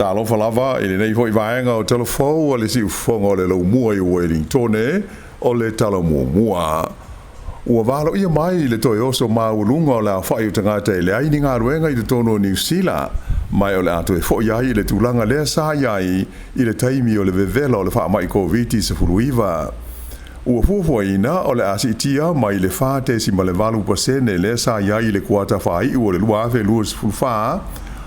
Talofa lava i lenei foi vaega o Tala Fou a le Siufofoga o le Laumua i Uelintone o le Tala Muamua. Ua valoia mai le toe oso maualuga o le aofai o tagata e leai ni galuega i totonu o Niu Sila, ma o le a toe foi ai i le tulaga lea sa i ai i le taimi o le vevela o le faamai Koviti-19. Ua fuafuaina o le a siitia mai le 4.8% lea sa i ai i le kuata faaiu o le 2024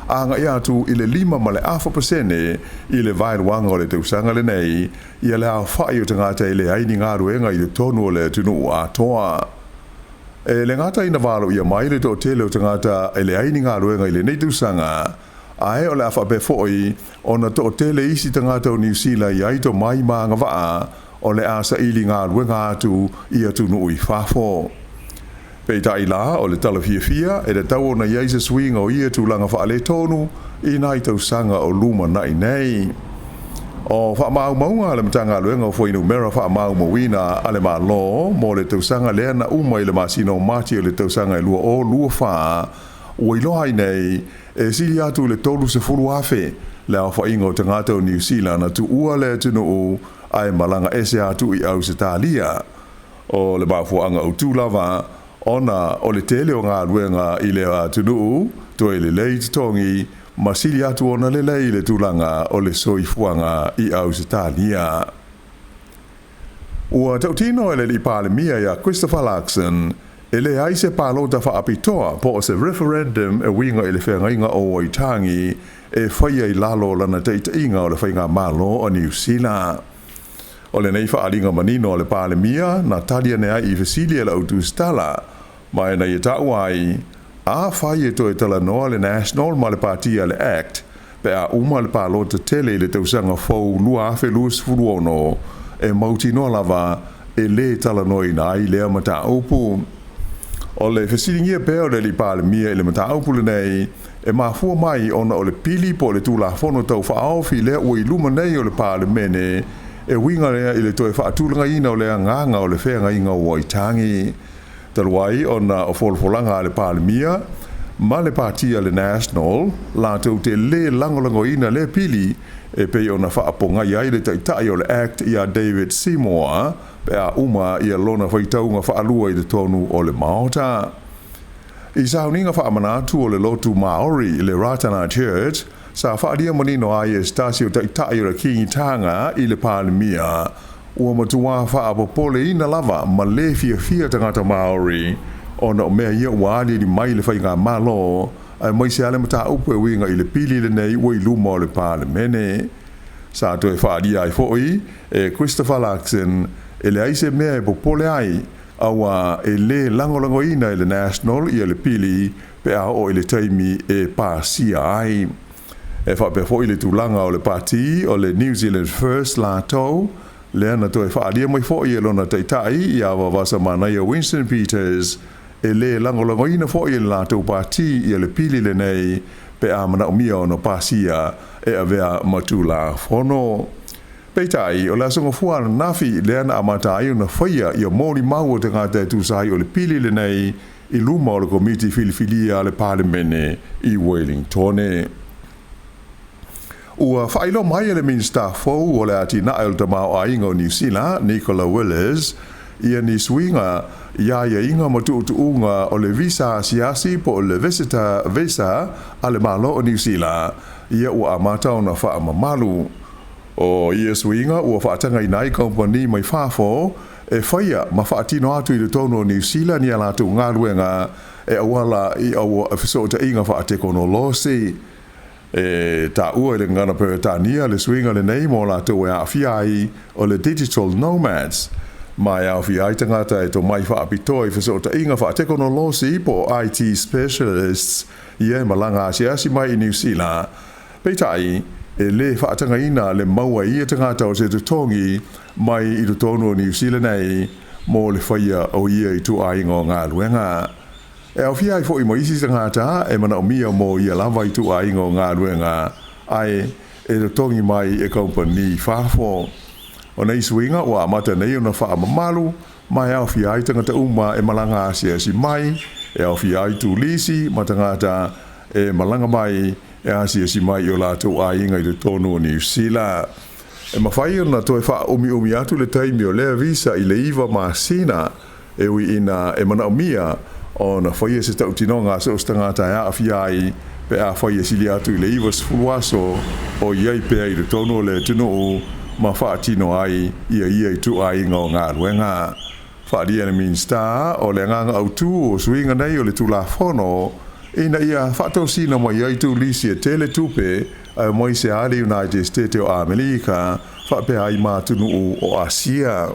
agai atu i le 5.5% i le vaeluaga o le tausaga lenei ia le aofai o tagata e leai ni galuega i totonu o le atunuu atoa. E le gata ina valoia mai le toatele o tagata e leai ni galuega i lenei tausaga, ae o le a faapea foi ona toatele isi tagata o Niu Sila e i ai tomai ma agavaa o le a saili galuega atu i atunuu i fafo. Peitai la, o le tala fiafia, e tatau ona i ai se suiga o ia tulaga faaletonu i nai tausaga o lumanai nei. O faamaumauga a le Matagaluega o Fuainumera Faamaumauina a le Malo mo le tausaga lea na uma i le masina o Mati o le tausaga e 2024, ua iloa ai nei e sili atu i le 30,000 le aofaiga o tagata o Niu Sila na tuua le atunuu ae malaga ese atu i Ausetalia. O le mafuaaga autu lava ona o le tele o galuega i lea atunuu, toe lelei totogi ma sili atu ona lelei le tulaga o le soifuaga i Ausetalia. Ua tautino e le alii Palemia ia Christopher Luxon e leai se palota faapitoa po o se referendum e uiga i le feagaiga o Waitangi e faia i lalo o lana taitaiga o le Faigamalo a Niu Sila. O lenei faaaliga manino a le Palemia na tali ane ai i fesili a le au tusitala, ma e na ia taua ai, afai e toe talanoa le National ma le Pati a le ACT pe a uma le palota tele i le tausaga fou 2026, e mautinoa lava e lē talanoaina ai lea mataupu. O le fesiligia pea o le alii Palemia i le mataupu lenei e mafua mai ona o le pili po o le Tulafono Tau Faaofi lea ua i luma nei o le Palemene e uiga lea i le toe faatulagaina o le agaga o le feagaiga o Waitangi. Talu ai ona o folafolaga a le Palemia ma le Pati a le National latou te lē lagolagoina lea pili e pei ona faapogai ai le taitai o le ACT ia David Seymour pe a uma ia lona faitauga faalua i totonu o le Maota. I sauniga faamanatu o le lotu Maori i le Ratana Church, sa faaalia manino ai e se tasi o taitai o le Kingitanga i le Palemia, ua matuā faapopoleina lava ma lē fiafia tagata Maori ona o mea ia ua aliali mai i le Faigamalo, aemaise lava le mataupu e uiga i le pili lenei ua i luma o le Palemene. Sa toe faaalia ai foi e Christopher Luxon e leai se mea e popole ai, auā e lē lagolagoina e le National ia le pili pe a oo i le taimi e pasia ai. E faapea foi le tulaga o le Pati o le New Zealand First latou, lea na toe faaalia mai foi e lona taitai ia Vaovasamanaia Winston Peters, e lē lagolagoina foi e le latou pati ia le pili lenei pe a manaomia ona pasia e avea ma Tulafono. Peitai, o le Aso Gafua ananafi lea na amata ai ona faia ia molimau o tagata e tusa ai o le pili lenei i luma o le Komiti Filifilia a le Palemene i Wellingtone. Ua faailoa mai e le Minisita fou o le Atinae o le Tamaoaiga o Niu Sila, Nicola Willis, ia ni suiga i aiaiga ma tuutuuga o le visa asiasi po o le Visitor Visa a le Malo o Niu Sila, ia ua amata ona faamamalu. O ia suiga ua faatagaina ai kamupani mai fafo e faia ma faatino atu i totonu o Niu Sila ni a latou galuega e auala i fesootaiga faatekonolosi. E taua i le gagana Peretania le suiga lenei mo latou e aafia ai o le digital nomads, ma e aofia ai tagata e tomai faapitoa i fesootaiga faatekonolosi po o IT specialists ia e malaga asiasi mai i Niu Sila. Peitai, e lē faatagaina le maua e ia tagata o se totogi mai i totonu o Niu Sila nei mo le faia o ia ituaiga o galuega. E aofia ai foi ma isi tagata e manaomia mo ia lava ituaiga o galuega ae e totogi mai e kamupani i fafo. O nei suiga ua amata nei ona faamamalu ma e aofia ai tagata uma e malaga asiasi mai, e aofia ai turisi ma tagata e malaga mai e asiasi mai i o latou aiga i totonu o Niu Sila. E mafai ona toe faaumiumi atu le taimi o lea visa i le 9 masina, e ui ina e manaomia ona faia se tautinoga a so o se tagata e aafia ai pe afai e sili atu i le 90 aso o i ai pea i totonu o le atunuu ma faatino ai ia ia ituaiga o galuega. Faaalia e le Minisita o le agaga autu o suiga nei o le Tulafono ina ia faatosina mai ai turisi e tele tupe aemaise lava le United States o Amerika faapea ai ma atunuu o Asia.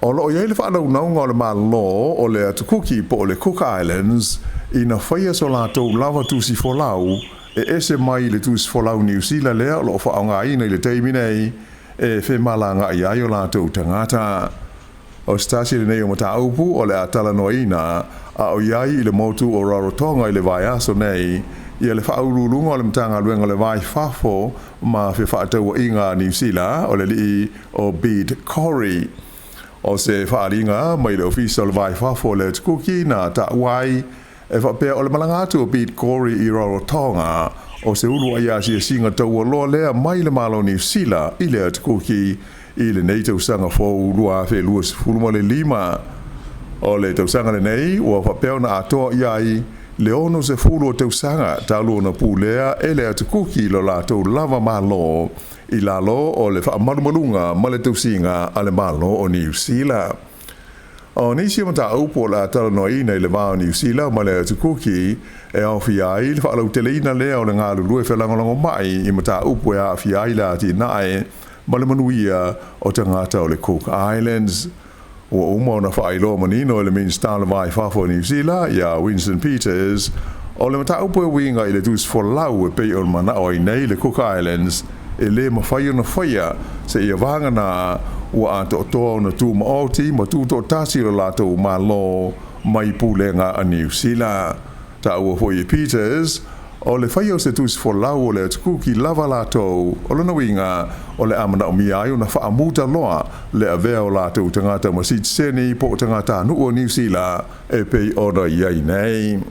O lo o i ai le faanaunauga o le Malo o le Atu Kuki po o le Cook Islands ina faia so latou lava tusi folau e ese mai i le tusi folau Niu Sila lea o lo o faaaogaina i le taimi nei e femalagaai ai o latou tagata. O se tasi lenei o mataupu o le a talanoaina a o i ai i le motu o Rarotonga i le vaiaso nei, ia le Faauluuluga o le Matagaluega o le Va i Fafo ma Fefaatauaiga a Niu Sila, o le alii o Bede Corry. O se faaaliga mai le Ofisa o le Va i Fafo o le Atu Kuki na taua ai e faapea o le malaga atu o Bede Corry i Rarotonga o se uluai asiasiga taualoa lea mai le Malo Niu Sila i le Atu Kuki i lenei tausaga fou 2025. O le tausaga lenei ua faapea ona atoa i ai le 60 o tausaga talu ona pulea e le Atu Kuki lo latou lava Malo i lalo o le faamalumaluga ma le tausiga a le Malo o Niu Sila. O nisi o mataupu o le a talanoaina i le va o Niu Sila ma le Atu Kuki e aofia ai le faalauteleina lea o le galulue felagolagomai i mataupu e aafia ai le atinae ma le manuia o tagata o le Cook Islands. Ua uma ona faailoa manino e le Minisita o le Va i Fafo o Niu Sila, ia Winston Peters, o le mataupu e uiga i le tusi folau e pei ona manao ai nei le Cook Islands e le mafai ona faia seia vagana ua atoatoa ona tumaoti ma tutoatasi lo latou Malo mai pulega a Niu Sila. Taua foi e Peters, o le faia o se tusi folau o le Atu Kuki lava latou, o lona uiga o le a manaomia ai ona faamuta loa le avea o latou tagata ma sitiseni po o tagatanuu o Niu Sila e pei ona i ai nei.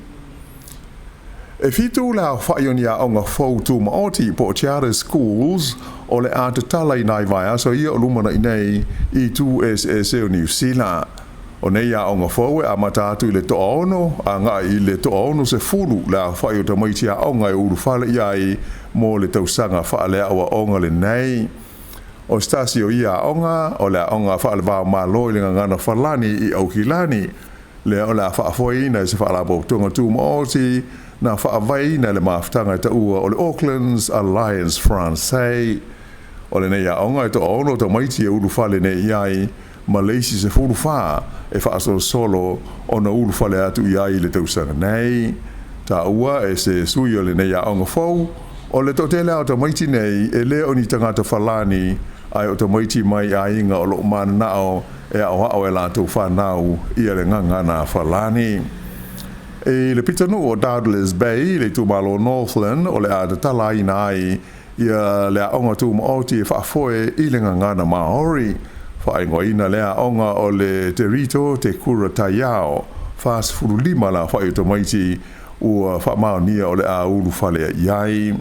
E 7 le aofai o ni aoga fou tumaoti po o charter schools o le a tatala i nai vaiaso ia o lumanai nei i itu eseese o Niu Sila. O nei aoga fou e amata atu i le 60 agai i le 60 le aofai o tamaiti aoga e ulufale i ai mo le tausaga faaleaoaoga lenei. O se tasi o ia aoga, o le aoga faale-va-o-Malo i le Gagana Falani i Aukilani, lea o le a faafoeina e se faalapotopotoga tumaoti na faavaeina e le mafutaga e taua o le Auckland's Alliance Française. O lenei aoga e 60 tamaiti e ulufale nei i ai, ma le isi 14 e faasolosolo ona ulufale atu i ai i le tausaga nei. Taua e se sui o lenei aoga fou, o le toatele lava o tamaiti nei e le o ni tagata Falani, ae o tamaiti mai aiga o lo o mananao e aoao e latou fanau ia le gagana Falani. I le pitonuu o Douglas Bay i le itumalo o Northland o le a tatalaina ai ia le aoga tumaoti e faafoe i le gagana Maori. Faaigoaina lea aoga o le Te Rito Te Kura Taiao, 45 le aofai o tamaiti ua faamaonia o le a ulufale i ai.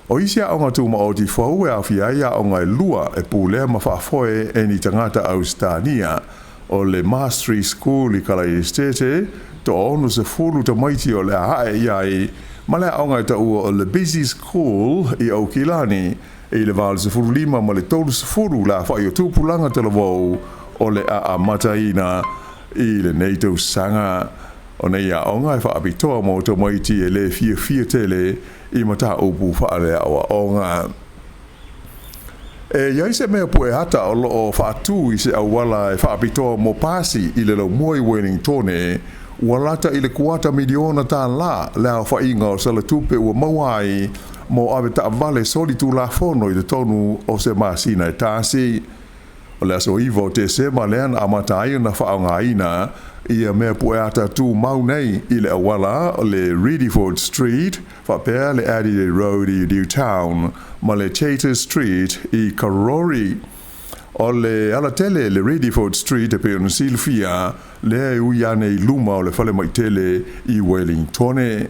O isi aoga tumaoti fou e aofia ai aoga e 2 e pulea ma faafoe e ni tagata Ausetania, o le Mastery School i Kalaesetete, 60 tamaiti o le a ae i ai, ma le aoga e taua o le Busy School i Aukilani i le 85 ma le 30 le aofai o tupulaga talavou o le a amataina i lenei tausaga. O nei aoga e faapitoa mo tamaiti e le fiafia tele i mataupu faaleaoaoga. E i ai se mea pue ata o lo o faatu i se auala e faapitoa mo pasi i le laumua i Wellingtone, ua lata i le $250 le aofaiga o salatupe ua maua ai mo avetaavale solitulafono i totonu o se masina e tasi. O le aso 9 o Tesema lea na amata ai ona faaaogaina ia mea pue ata tumau nei i le auala o le Riddiford Street faapea le Adelaide Road i Newtown ma le Chater Street i Karori. O le alatele le Riddiford Street e pei ona silafia lea e ui ane i luma o le falemai tele i Wellingtone.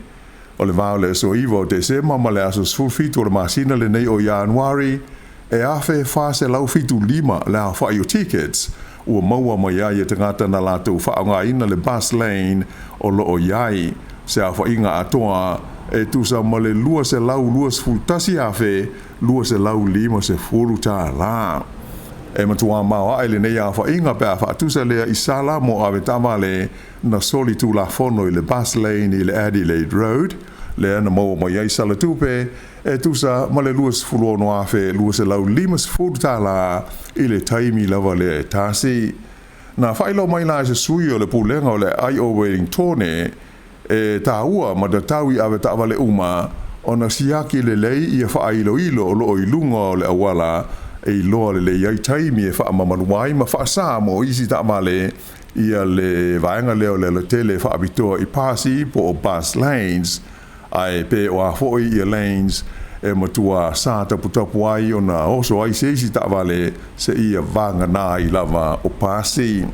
O le va o le aso 9 o Tesema ma le aso 17 o le masina lenei o Ianuari, e 1,475 le aofa'i o tickets ua maua mai ai e tagata na latou faaaogaina le bus lane o lo o i ai, se aofaiga atoa e tusa ma le $221,250. E matua maoae lenei aofaiga pe a faatusa lea i sala mo avetaavale na soli tulafono i le bus lane i le Adelaide Road, lea na maua mai ai sala tupe e tusa ma le $26,250 i le taimi lava lea e tasi. Na faailoa mai la e se sui o le pulega o le aai o Ueligitone, e taua ma tatau i avetaavale uma ona siaki lelei ia faailoilo o lo o i luga o le auala e iloa lelei ai taimi e faamamalu ai ma faasā mo isi taavale ia le vaega lea o le alatele e faapitoa i pasi po o bus lanes, ae pe o a foi ia lanes e matua sā taputapu ai ona oso ai se isi taavale seia vagana ai lava o pasi.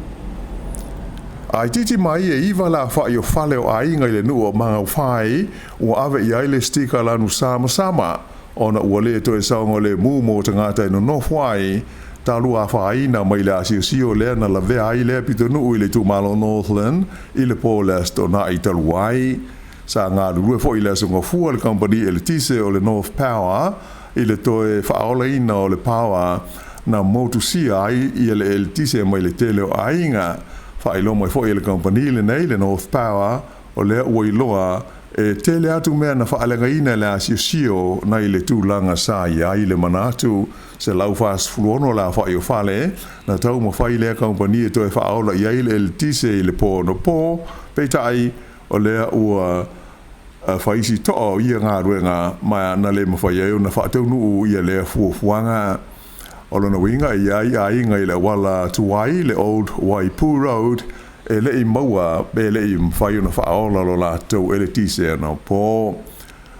A itiiti mai e 9 le aofa'i o fale o aiga i le nuu o Magaufai ua ave i ai le stika lanu samasama ona ua le toe saogalemu mo tagata e nonofo ai, talu afaina mai le asiosio lea na lavea ai lea pitonuu i le itumalo Northland i le po o le Aso Toonai talu ai. Sa galulue foi i le Aso Gafua le kamupani eletise o le North Power i le toe faaolaina o le power na motusia ai ia le eletise mai le tele o aiga. Faailoa mai foi e le kamupani lenei le North Power o lea ua iloa e tele atu mea na faaleagaina e le asiosio nai le tulaga sa i ai le manatu. 146 le aofa'i o fale na taumafai lea kamupani e toe faaola i ai le eletise i le po anapo, peitai o lea ua fai si to'a o ia galuega ma na le mafai ai ona faataunuu ia lea fuafuaga. O lona uiga e i ai aiga i le auala tuai, le Old Waipu Road, e le i maua pe le i mafai ona faaola lo latou eletise anapo.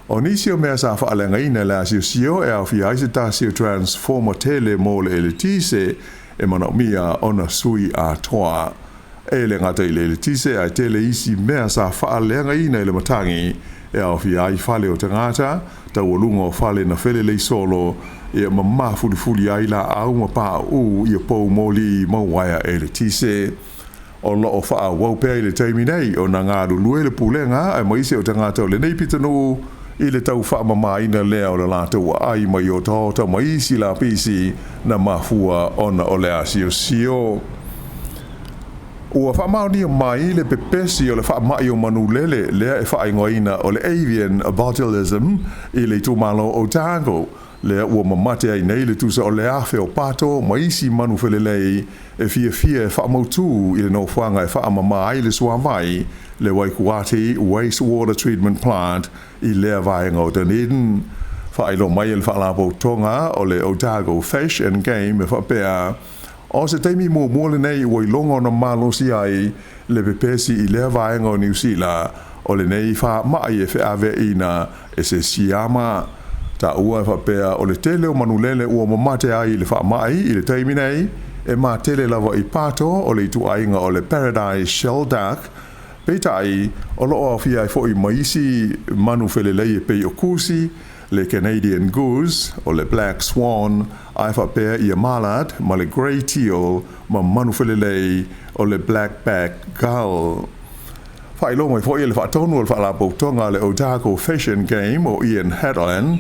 O nisi o mea sa faaleagaina e le asiosio e aofia ai se tasi o transformer tele mo le eletise e manaomia ona sui atoa. E le gata i le eletise ae tele isi mea sa faaleagaina i le matagi e aofia ai fale o tagata, taualuga o fale na felelei solo, ia ma mafulifuli ai laau ma pauu ia pou moli ma uaea eletise. O lo o faaauau pea i le taimi nei ona galulue le pulega aemaise o tagata o lenei pitonuu i le tau faamamaina lea o le latou aai mai otaota ma isi lapisi na mafua ona o le asiosio. Ua faamaonia mai le pepesi o le faamai o manulele lea e faaigoaina o le avian botulism i le itumalo o Otago, lea ua mamate ai nei le tusa o le 1,000 o pato ma isi manu felelei e fiafia e faamautū i le nofoaga e faamama ai le suavai, le Waikuati Wastewater Treatment Plant i lea vaega o Dunedin. Faailoa mai e le Faalapotopotoga o le Otago Fish and Game e faapea, O se taimi muamua lenei ua iloga ona malosi ai le pepesi i lea vaega o Niu Sila o lenei faamai e feaveaiina e se siama. Taua e faapea o le tele o manulele ua mamate ai i le faamai i le taimi nei, e matele lava i pato o le ituaiga o le Paradise Shelduck, peitai o lo o aofia ai foi ma isi manu felelei e pei o kusi, le Canadian Goose, o le Black Swan, ae faapea ia Mallard ma le Grey Teal ma manu felelei o le Black Back Gull. Faailoa mai foi e le faatonu o le Faalapotopotoga a le Otago Fish and Game o Ian Hadland,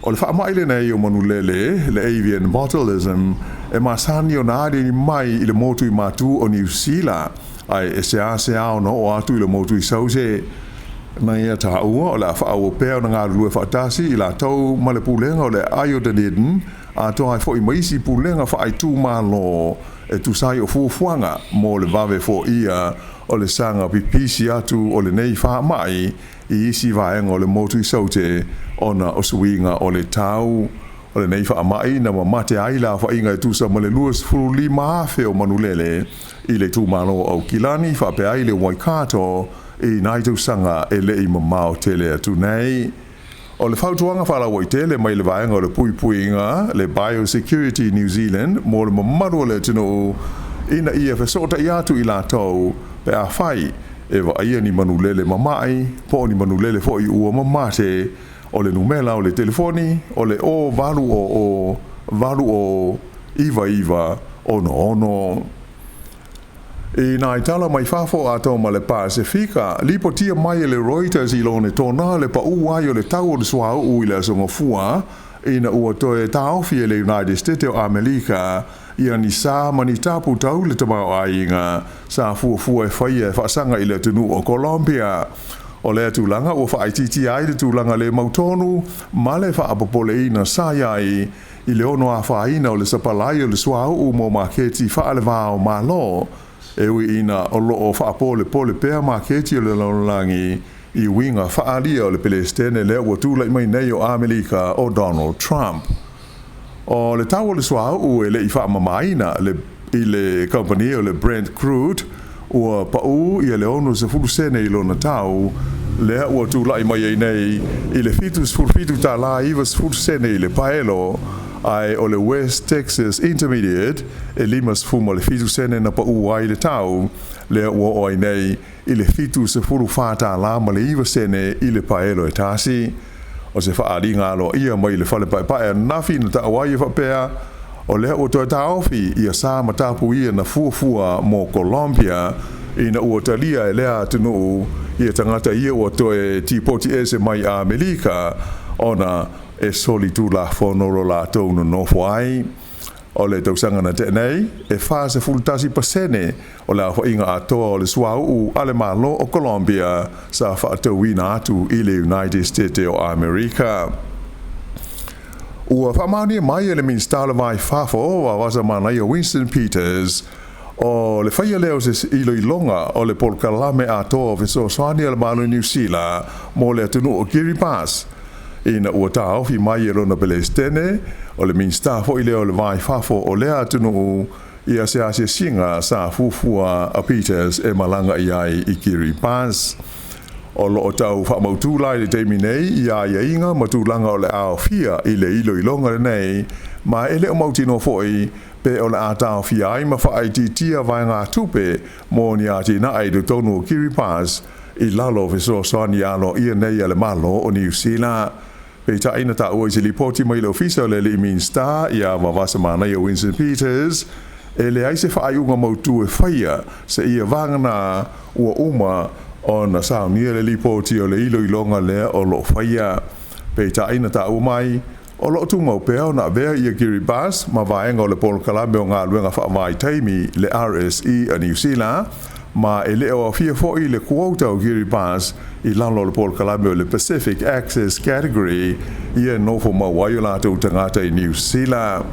o le faamai lenei o manulele, le avian botulism, e masani ona aliali mai i le motu i matu o Niu Sila, ae e seasea ona oo atu i le motu i Saute. Na ia taua o le a faaauau pea ona galulue faatasi i latou ma le Pulega o le Aai o Dunedin, atoa ai foi ma isi pulega faaitumalo e tusa ai o fuafuaga mo le vave foia o le saga pipisi atu o lenei faamai i isi vaega o le motu i Saute ona o suiga o le tau. O lenei faamai na mamate ai le aofaiga e tusa ma le 25,000 o manulele i le itumalo o Aukilani faapea ai le Waikato i nai tausaga e le i mamao tele atu nei. O le fautuaga faalauaitele mai le vaega o le puipuiga, le Biosecurity New Zealand, mo le mamalu o le atunuu ina ia fesootai atu i latou pe afai e vaaia ni manulele mama'i po o ni manulele fo'i ua mamate, o le numera o le telefoni o le 0800 80 99 66. I nai tala mai fafo atoa ma le Pasefika, lipotia mai e le Reuters i lona tona le pa'u ai o le tau o le suauu i le Aso Gafua, ina ua toe taofi e le United States o Amerika ia ni sa ma ni tapu tau le tamaoaiga sa fuafua e faia e faasaga i le atunuu o Colombia. O lea tulaga ua faaitiitia ai le tulaga le mautonu ma le faapopoleina sa i ai i le ono afaina o le sapalai o le suauu mo maketi faaleva o Malo, e ui ina o loo faapolepole pea maketi o le lalolagi i uiga faaalia o le Pelesitene lea ua tulai mai nei o Amerika o Donald Trump. O le tau o le suauu e le i faamamaina le i le kamupani o le Brent Crude ua pau ia le 60 sene i lona tau, lea ua tulai mai ai nei i le $77.90 i le paelo, ae o le West Texas Intermediate e 57 sene na pau ai le tau, lea ua oo ai nei i le $74.09 i le paelo e tasi. O se faaaliga aloaia mai le fale paepae ananafi na taua ai e faapea, o lea ua toe taofi ia sa ma tapu ia na fuafua mo Colombia, ina ua talia e lea atunuu ia tagata ia ua toe tipoti ese mai Amerika ona e solitulafono lo latou nonofo ai. O le tausaga na tea nei, e 41% o le aofaiga atoa o le suauu a le Malo o Colombia sa faatauina atu i le United States o Amerika. Ua faamaonia mai e le Minisita o le Va i Fafo o Vavasamanaia Winston Peters, o le faia lea o se iloiloga o le polokalame atoa o fesoasoani a le Malo Niu Sila mo le atunuu o Kiribati, ina ua taofi mai e lona Pelesitene, o le Minisita foi lea o le Va i Fafo o lea atunuu, ia se asiasiga sa fuafua a Peters e malaga i ai i Kiribati. O loo tau faamautu la i le taimi nei ia aiaiga ma tulaga o le aofia i le iloiloga lenei, ma e le o mautinoa foi pe o le a taofia ai ma faaitiitia vaegatupe mo ni atinae i totonu o Kiribati i lalo o fesoasoani aloaia nei a le Malo o Niu Sila. Peitai na taua i se lipoti mai le ofisa o le alii Minisita ia Vavasamanaia Winston Peters, e leai se faaiuga mautu e faia seia vagana ua uma ona saunia le lipoti o le iloiloga lea o loo faia. Peitai na taua mai, o loo tumau pea ona avea ia Kiribati ma vaega o le polokalame o galuega faavaitaimi le RSE a Niu Sila, ma e le o aofia foi le quota o Kiribati i lalo o le polokalame o le Pacific Access Category ia e nofo mau ai o latou tagata i Niu Sila.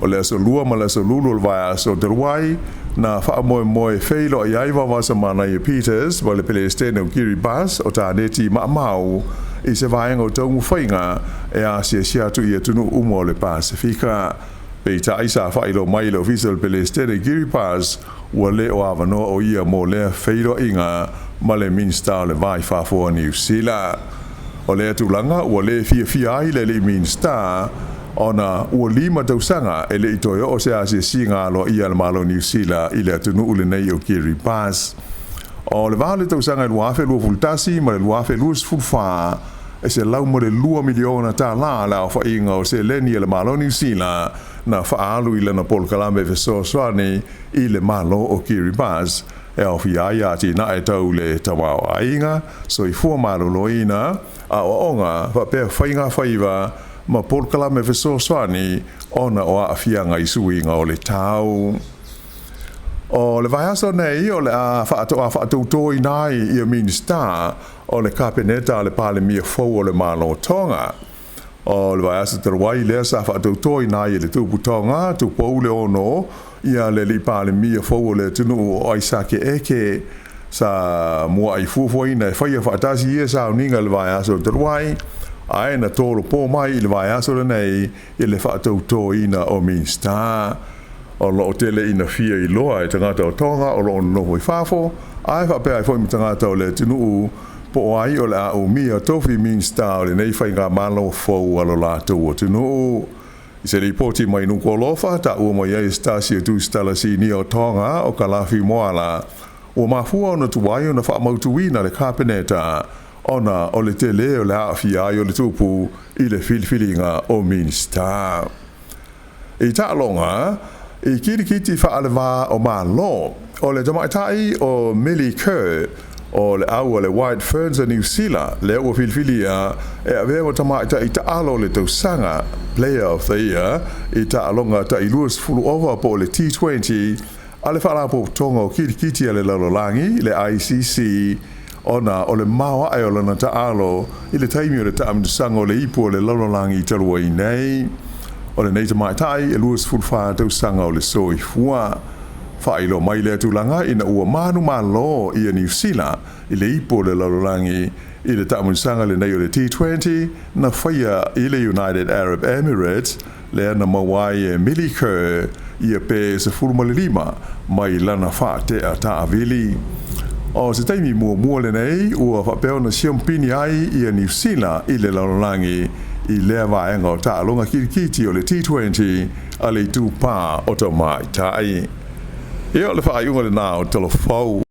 O le aso Lua ma le aso Lulu o le vaiaso talu ai, na faamoemoe feiloai ai Vaovasamanaia Peters ma le Pelesitene o Kiribati o Taneti Maamau i se vaega o taumafaiga e asiasi atu i atunuu uma o le Pasefika. Peitai sa faailoa mai e le ofisa o le Pelesitene i Kiribati ua le o avanoa o ia mo lea feiloaiga ma le Minisita o le Va i Fafo a Niu Sila. O lea tulaga ua le fiafia ai le alii Minisita ona ua 5 tausaga e le i toe oo se asiasiga aloaia a le Malo o Niu Sila i le atunuu lenei o Kiribati. O le va o le tausaga e 2021 ma le 2024, e $102 miliona tālā le aofaiga o seleni a le Malo o Niu Sila na faaalu i lana polokalame fesoasoani i le Malo o Kiribati, e aofia ai atinae tau le tamaoaiga, soifua maloloina, aoaoga faapea faiga faiva ma polokalame fesoasoani ona o aafiaga i suiga o le tau. O le vaiaso nei o le a faatoa faatautoina ai ia Minisita o le Kapeneta a le Palemia fou o le Malo Tonga. O le vaiaso talu ai lea sa faatautoina ai e le Tupu Tonga, Tupou Leono, ia le alii Palemia fou o le atunuu o Aisake Eke. Sa muai fuafuaina e faia faatasi ia sauniga i le vaiaso talu ai, ae na tolopo mai i le vaiaso lenei i le faatautoina o Minisita. O loo tele ina fia iloa e tagata o Tonga o loo nonofo i fafo, ae faapea ai foi ma tagata o le atunuu, po o ai o le a umia tofi Minisita o lenei faigamalo fou a lo latou atunuu. I se lipoti mai Nukuʻalofa, taua mai ai se tasi o tusitala sinia o Tonga o Kalafi Moala, Ua mafua ona tuai ona faamautuina le Kapeneta ona o le tele o le aafia ai o le tupu i le filifiliga o Minisita. I taaloga i kirikiti faale-va o Malo, o le tamaitai o Millie Kerr o le au a le White Ferns a Niu Sila lea ua filifilia e avea ma tamaitai taalo o le tausaga, Player of the Year, i taaloga tai 20 ova po o le T20 a le Faalapotopotoga o Kirikiti a le Lalolagi, le ICC, ona o le maoae o lana taalo i le taimi o le taamilosaga o le Ipu o le Lalolagi talu ai nei. O lenei tamaitai e 24 tausaga o le soifua. Faailoa mai lea tulaga ina ua manumalo ia Niu Sila i le Ipu o le Lalolagi i le taamilosaga lenei o le T20 na faia i le United Arab Emirates, lea na maua ai e Millie Kerr ia pe 15 mai lana faatea taavili. O se taimi muamua lenei ua faapea ona siamupini ai ia Niu Sila i le lalolagi i lea vaega o taaloga kirikiti o le T20 a le itupa o tamaitai. Ia o le faaiuga lena o Tala Fou.